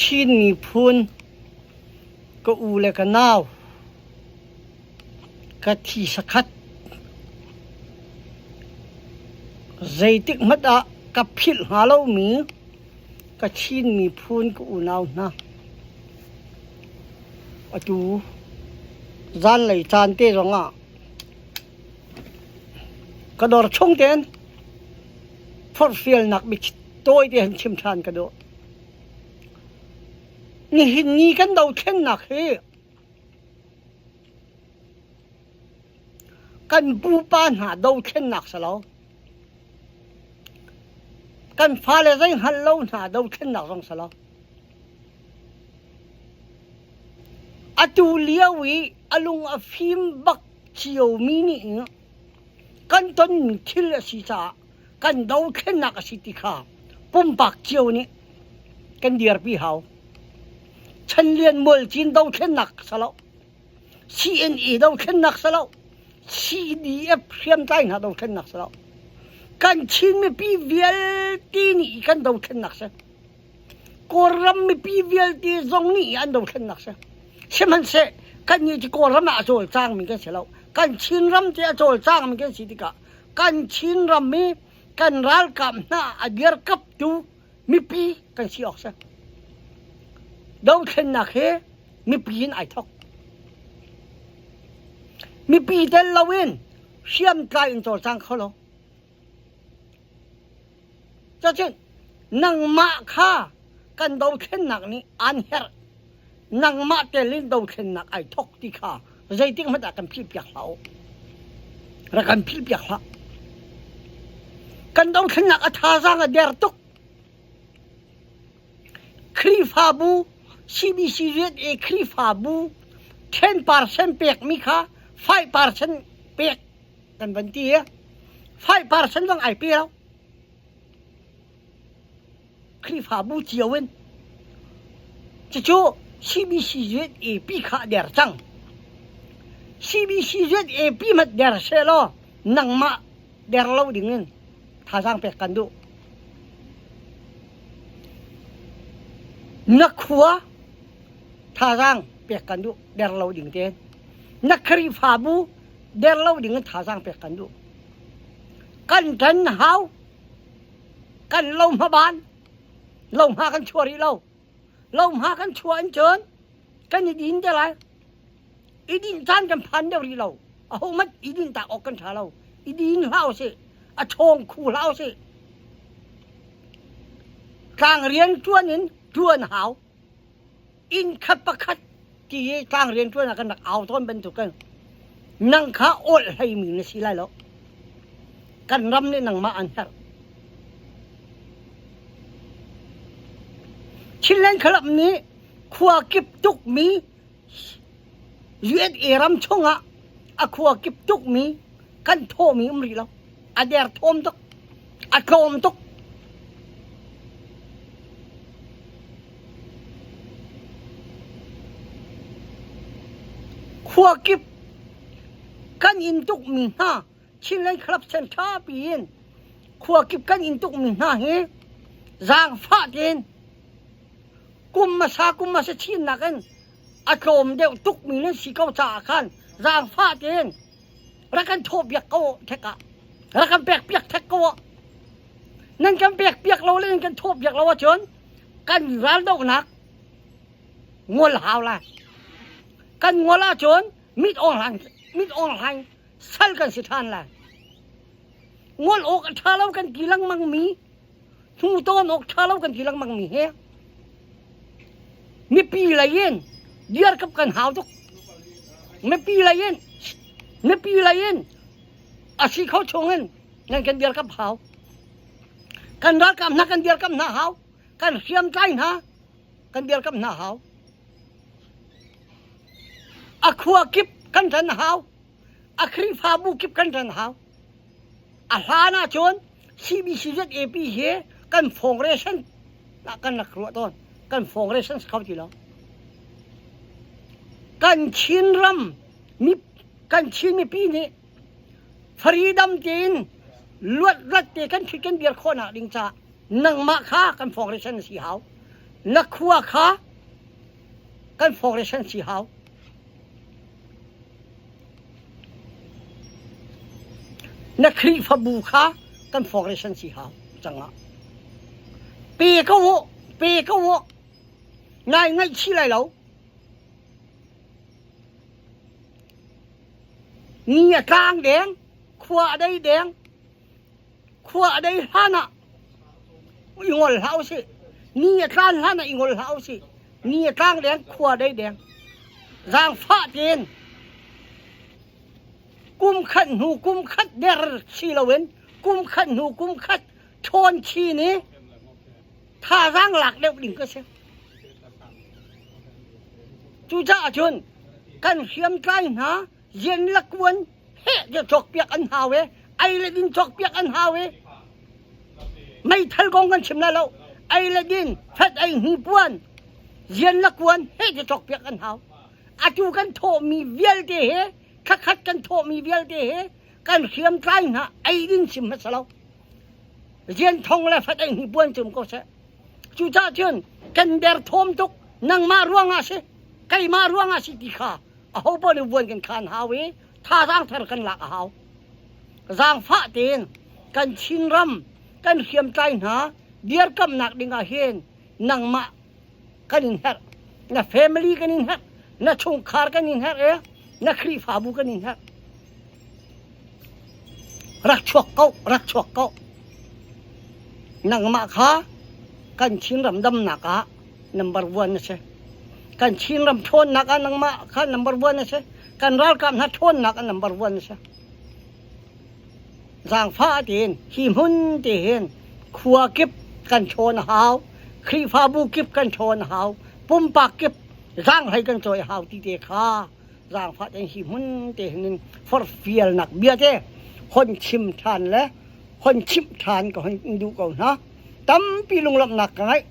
Chin miphun ka u le ka nau ka thi sakhat zeitik hmanh ah ka philh hnga lomi ka Chin miphun ka unau hna atu zanlei caan te zongah ka dawr chung tein forhfialnak biachit tawi te han chim ṭhan ka duh. Nihin ni kan dothlennak hi kan pupa hna dothlennak si lo. Kan fale zei hngal lo hna dothlennak zong si lo. Atu lio i a lung a fim bak ciomi nih kan tonmi thil a si caah kan dothlennak a si ti kha pumpak cio nih kan dirpi hau. Chanlian Mualcin dothlennak si lo. CNA dothlennak si lo. CDF hriamtlai hna dothlennak si lo. Kan Chin mipi vialte nih kan dothlennak si. Kawlram mipi vialte zong nih an dothlennak si. Sihmanhseh kannih cu Kawlram ah a cawlcangmi kan si lo. Kan Chinram te a cawlcangmi kan si tikah kan Chinram i kan ralkap hna a dirkaptu mipi kan si awk si. Dothlennak hi mipi in ai thok. Mipi tel loin hriamtlai in cawlcang kho lo. Cacun nangmah kha kan dothlennak nih aan herh. Nangmah tel in dothlennak ai thok ti kha zeitik hmanh ah kan philhpiak hlah u. Rak kan philhpiak hlah. Kan dothlennak a thazaang a der tuk. Khrihfabu CBCZA Khrihfabu 10% pekmi kha 5% pek kan van ti i 5% zong ai pe lo. Khrihfabu cio in cucu CBCZAP kha a der cang. CBCZAP hmanh der sehlaw nangmah der lo ding in thazaang pek kan duh. Na khua thazaang pek kan duh der lo ding tein. Na Khrihfabu der lo ding in thazaang pek kan duh. Kan ṭan hau kan lohma ban lohma kan chuah rih lo lohma kan chuah in cun kan i din te lai i dinh caan kan phan deuh rih lo aho hmanh i dinh tak awk kan ṭha lo i din hlah usih a ṭhawng khu hlah usih tlang rian ṭuan in ṭuan hau inn khat pakhat ti i tlang rianṭuan ah kan rak au tawn bantukin nang kha awlh hleimi na si lai lo. Kan ram nih nangmah an herh. Chinland Club nih khua kip tukmi USA ram chungah a khua kip tukmi kan thawhmi um rih lo. A derthawm tuk. A tlawm tuk. Khua kip kan inn tukmi hna Chinland Club Center piin khua kip kan inn tukmi hna hi zaangfah tein kum hmasa kum hmasa chinnak in a tlawm deuh tukmi nan si ko caah khan zaangfah tein rak kan thawh piak ko thek ah rak kan pek piak thek ko nan kan pek piak lo le nan kan thawh piak lo ahcun kan raldohnak ngol hau lai kan ngol ahcun mit ong hlan mit ong hlan sal kan si ṭhan lai ngol awk a ṭha lo kan ti lengmang mi hnu tawn awk ṭha lo kan ti lengmang mi he mipi lei in diarkap kan hau tuk mipi lei in mipi lei in a si kho chung in nan kan diarkap hau kan ralkap hna kan diarkap hna hau kan hriamtlai hna kan diarkap hna hau a khua kip kan ṭan hau a Khrihfabu kip kan ṭan hau A hlan ahcun CBCZAP hi kan fawngration ah kan rak ruah tawn. Kan fawngration si kho ti lo. Kan Chinram mi kan Chin mipi nih freedom tein luat rat te kan ṭhut kan dir khawhnak ding caah nangmah kha kan fawngration na si hau. Na khua kha kan foundation si hau. Na Khrihfabu kha kan foundation si hau cangah. Pe ko u, pe ko u. Nai ngaihchih lai lo. Ni a tlang deng, khua a dei deng. Khua a dei hlan ah i ngol hlah usih. Ni a tlan hlan ah i ngol hlah usih. Ni a tlang deng, khua a dei deng. Zaangfah tein kum khat hnu kum khat der si loin kum khat hnu kum khat ṭhawn chin i thazaang lak deuh ding ka si. Cucaah cun kan hriamtlai hna rian le kuan heh tiah cawkpiak an hau i ei le din cawkpiak an hau i meithal kong kan chim lai lo ei le din fat ei hnipuan rian le kuan heh tiah cawkpiak an hau atu kan thawhmi vialte he thlakhat kan thawhmi vialte he kan hriamtlai hna ei din chim hmasa lo rian thong le fat ei hnipuan cum ko seh cucaah cun kan derthawm tuk nangmah ruangah si keimah ruangah si ti kha aho paoh nih vuan kan khan hau i thazaang thar kan lak a hau. Zaangfah tein kan Chinram kan hriamtlai hna dirkamnak ding ah hin nangmah kan in herh, na family kan in herh, na chungkhar kan in herh i na Khrihfabu kan in herh. Rak chuak ko, rak chuak ko. Nangmah kha kan Chinram damnak ah number one na si. Kan Chinram ṭhawnnak ah nangmah kha number one na si. Kan ralkap hna ṭhawnnak ah number one na si. Zaangfah tiin hi hmun ti hin khua kip kan ṭhawn a hau, Khrihfabu kip kan ṭhawn a hau, pumpak kip zaanghlei kan cawi a hau ti te kha zaangfah tein hi hmun te hin forhfialnak bia te hon chim ṭhan le hon chimh ṭhan ka hon duh ko hna. Tampi lunglawmhnak ka ngeih.